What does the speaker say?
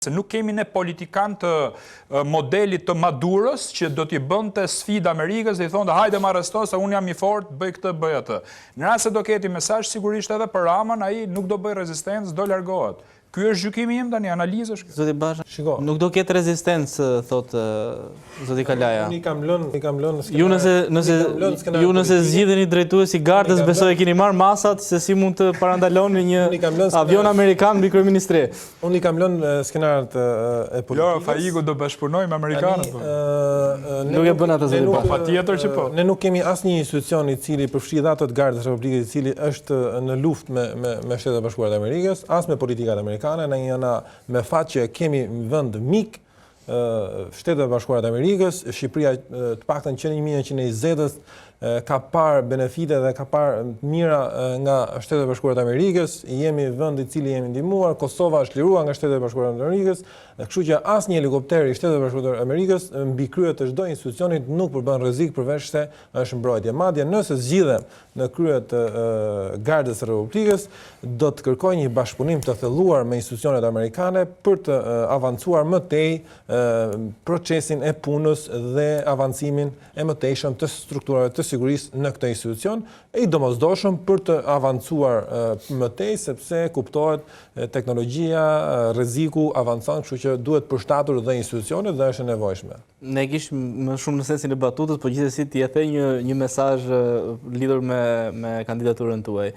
se nuk kemi ne politikan të modelit të Maduros që do t'i bënte sfidë Amerikës dhe i thonte hajde më arresto se unë jam i fortë, bëj këtë, bëj atë. Në rast se do ketë mesazh sigurisht edhe për Ramën ai nuk do bëjë rezistencë, do largohet. Ky është gjykimi im tani, analizë është kjo. Zoti Basha, Shiko. Nuk do ketë rezistencë, thotë zoti Kalaja. Unë i kam lënë, i kam lënë skenarët. Ju nëse nëse ju nëse zgjidheni drejtues i gardës, besoj e keni marrë masat se si mund të parandaloni një avion amerikan mbi kryeministri. Unë i kam lënë skenarët e politikës. Jo, Faiku do bashkëpunojë me amerikanët. Po. Nuk e bën atë zoti Basha. Patjetër që po. Ne nuk kemi asnjë institucion i cili përfshi dhe atë të Gardës së Republikës i cili është në luftë me me me Shtetet e Bashkuara të Amerikës, as me politikat amerikane, ne jena me fat që kemi vend mik Shtetet e Bashkuara të Amerikës, Shqipëria të paktën që në 1920-ës ka parë benefite dhe ka parë mira nga Shtetet e Bashkuara të Amerikës, jemi vend i cili jemi ndihmuar, Kosova është liruar nga Shtetet e Bashkuara të Amerikës, dhe kështu që asnjë helikopter i Shteteve të Bashkuara të Amerikës mbi krye të çdo institucioni nuk përbën rrezik përveç se është mbrojtje. Madje nëse zgjidhem në krye të Gardës së Republikës, do të kërkoj një bashkëpunim të thelluar me institucionet amerikane për të avancuar më tej procesin e punës dhe avancimin e mëtejshëm të strukturave të sigurisë në këtë institucion, i domosdoshëm për të avancuar më tej, sepse kuptohet teknologjia, rreziku avancon, kështu që duhet përshtatur dhe institucionet dhe është e nevojshme. Ne e kishim më shumë në sensin e batutës, po gjithsesi ti e the një një mesazh lidhur me me kandidaturën tuaj.